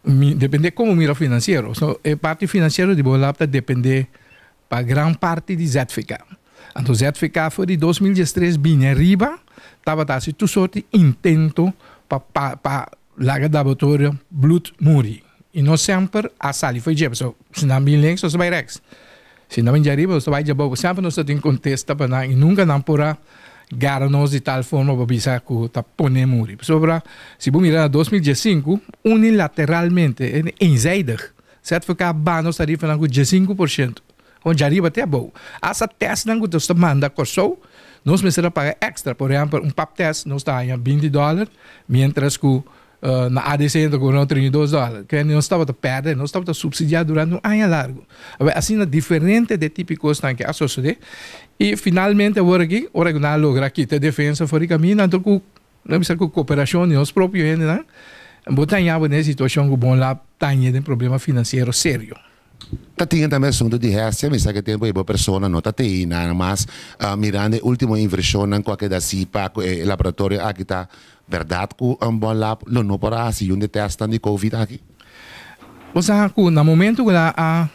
Depende kon mira finansiero. So, e parti finansiero di Bonlab ta depende pa gran parti di ZVK. Anto ZVK for di 2013 bini ariba tabata hasi tur sorti intento pa laga laboratorio bloed muri. I no semper a sali for dje. So, si nan bin links, nos ta bai rechts. Si nan bin djariba, nos ta bai djabou. Semper nos ta tin kontesta pa nan i nunka nan por a gara nos di tal forma pa bisa ku ta pone muri. Pasobra si bo mira na 2015, unilateralmente, eenzijdig, ZVK ba nos tarifanan ku 15%. Kon djariba te abou. Asta testnan ku nos ta manda Kòrsou, nos mester a paga èkstra. Por ehèmpel, un pap test nos ta haña $20, miéntras ku na ADC ta kobra nos $32. Ke nos tabata pèrdè, nos tabata supsidiá durante un aña largu. Awor, asina diferente de tipo kosnan ke a sosodé. I finalmente awor aki, ora ku nan a logra kita e defensa for di kaminda, anto ku nan bisa ku koperashon di nos propio hendenan, bo ta haña bo den e situashon ku Bonlab ta haña den problema finansiero serio. Ta tin tambe asunto di hestia, mi sa ke tempo ei bo persona no ta tei nada mas. Mirando e ultimo inversionnan cu a keda haci pa cu e laboratorio aki ta berdad cu un Bonlab lo no por a haci yun di testnan di covid aki? Bo sa cu na momento cu nan a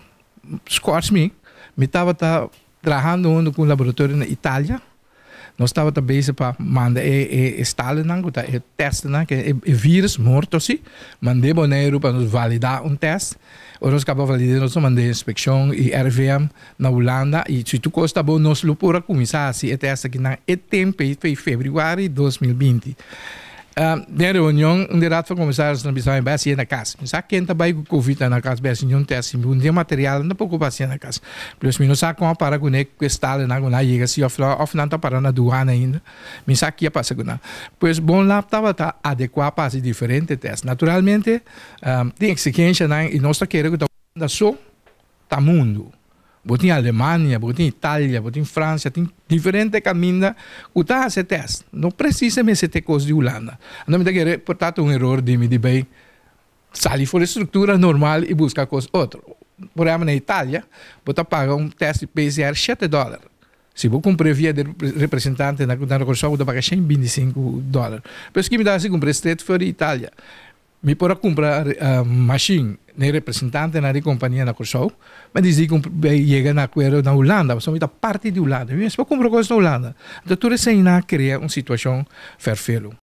schors mi, mi tabata trahando hunto cu un laboratorio na Italia. Nos tabata bezig pa manda e stalennan ku ta e testnan ku e virus morto si, mand'é Boneiru pa nos validá un test. Ora nos kaba valid'é nos a mand'é inspekshon i RIVM na Hulanda i si tur kos ta bon nos lo por a kuminsá hasi e test akinan e tempu ei foi febrüari 2020. Den reunion un di Raad van Commissaris nan bisa mi bai hasié na kas. Mi sa ken ta bai ku covid na kas bai hasi un test sin un den material nan tampoko por hasié na kas. Plus mi no sa kon a para kuné ku e stalenan ku nan a yega si òf no òf nan ta para na duana ainda. Mi sa ki a pasa ku nan. Pues Bonlab tabata adekuá pa hasi diferente test. Naturalmente tin eksigenshanan i nos ta kere ku ta Hulanda so ta mundu. Bo tin Alemania, bo tin Italia, bo tin Francia, tin diferente caminda cu ta haci e test. No precisa mester ta e cos di Hulanda. Anto mi ta kere por ta ta un eror di mi di bay sali for e structura normal y busca cos otro. Por ehempel na Italia bo ta paga un test di PCR $7. Si bo cumpra via di representante na Curaçao bo ta paga $125. Pero esaki mi ta haci cumpra straight for di Italia. Mi por a kumpra mashin na e representantenan di kompania na Kòrsou, ma disdi ku mi yega na akuerdo na Hulanda, pasobra mi ta parti di Hulanda, mi mes por kumpra kos na Hulanda. Anto tur esei nan a krea un situashon fèrfelu.